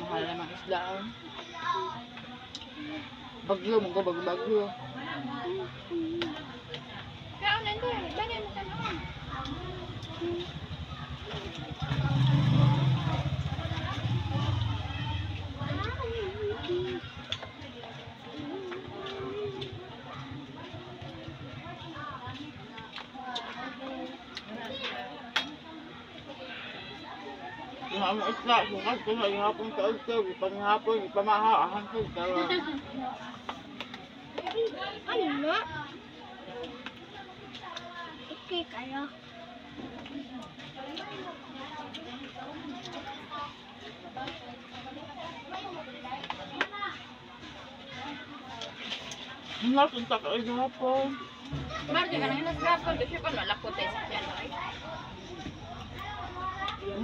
Mahal naman isda. Oh. Bagyo, mga bagyo, bagyo. Kaon nandoy, bagay mo kanon. Yung ang isda, bukas ko na ihapon sa ulcer, ipanghapon, ipamaha, ahansod, pero Ano na? Okay kayo. Nasunta ka ihapon. Marjo ka nang nasgapon, kasi pa wala ko tayo sa piano. Ay.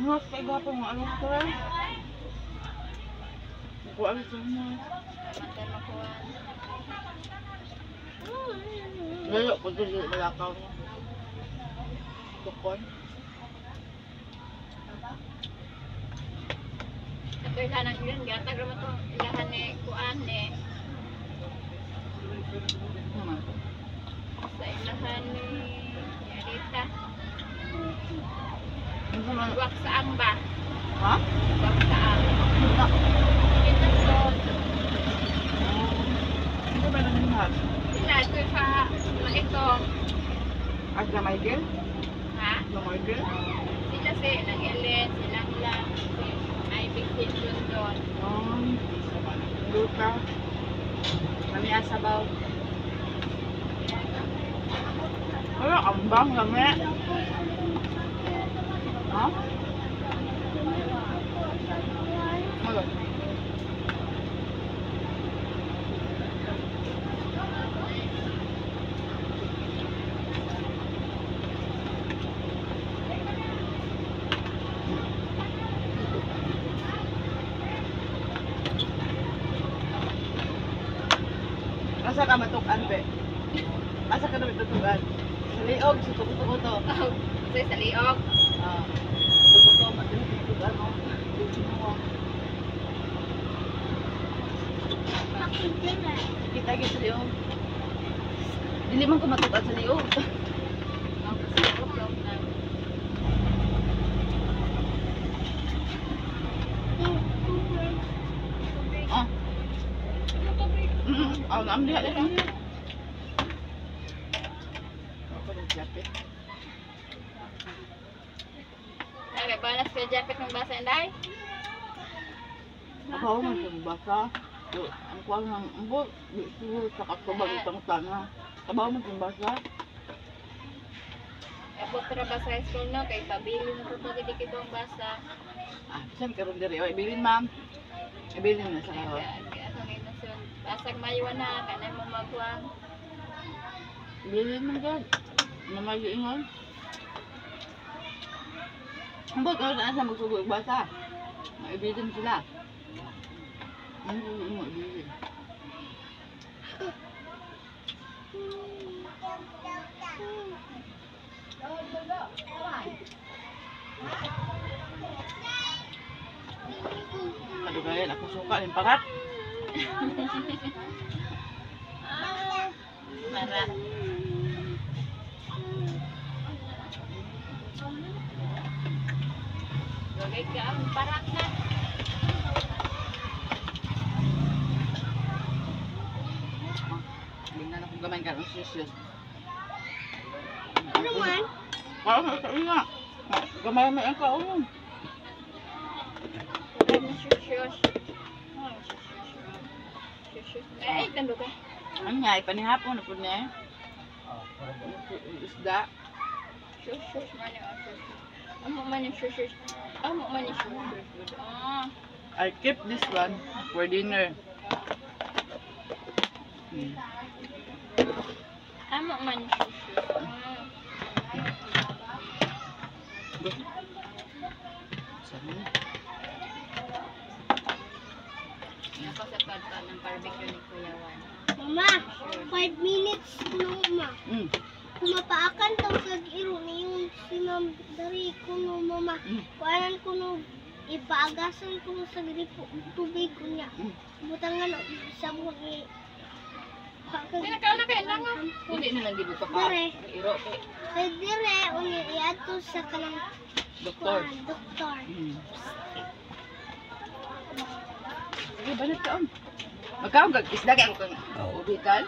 Nas ka ihapon, mga alas 3. Kuha sa mga. Matay makuha. Layo ko dili malakaw niya. Tukon. Ito ilahan ang yun, gatag raman itong ilahan ni kuan ni Naman. Sa ilahan ni Arita. Ano man? Wak saang ba? Ha? Wak saang. Kita so, Ano ba nang hat? Sila ito sa maitong. Ay, sa Michael? Ha? Sa Michael? Sila si nang Ellen, silang lang, si Ivy si London. Luka. Mami asabaw. Wala, ambang lami. Ha? Wala. Asa ka matukan, be? Asa ka naman tutukan? Sa liog, sa tukuto-kuto. Oh, sa liog. Ah, tukuto, matutukan, no? Kita gyud sa liog. Dili man ko matukan sa liog. Ang kasi na. Ah. Ah, naam diha diha. Ako ng jacket. Ay, balas ka jacket ng basa inday. Ako man sa basa. Ang kuha ng ambot, di siguro sa katubag itang tanga. Kabaw man sa basa. Abot ra ba sa high school no kay pabili na to pag di ang basa. Ah, bisan karon diri. Oy, ibilin, ma'am. Ibilin na sa karon. Atong inasun. Basag mayo na kanay mo magwang. Ibilin man gud. Mamay ingon. Ambot karon na sa magsugo og basa. Maibilin sila. Ano mo ibilin? Kadugayan ako suka ning parat. Ah, para. Bagay ka ang parat na. Lingnan akong gamay karon sis. Ano man? Kaon sa inga. Gamay may ang kaon. Shush. Shush. Ay, tando ka. Ano nga, ipanihapon na po niya. Isda. Shush, shush, man yung shush. Amo man yung shush, shush. Amo man yung shush, shush. Ah. I keep this one for dinner. Amo man yung shush, shush. Ah. Sabi niya. Ako sa pagka ng barbecue ni Kuya Juan. Mama, 5 minutes no, ma. Mapaakan tong kag iro niyon si Ma'am dari kuno mama. Kuanan kuno ipaagasan kuno sa gripo tubig kunya. Butangan og sabon ni. Kinakaon na kayo lang ah. Dili na lang gid ka pa. Dere. Iro kay Kay dire unya iadto sa kanang doktor. kuan doktor. Sige, banat ka om. Magkaon kag isda kay kang ubikan.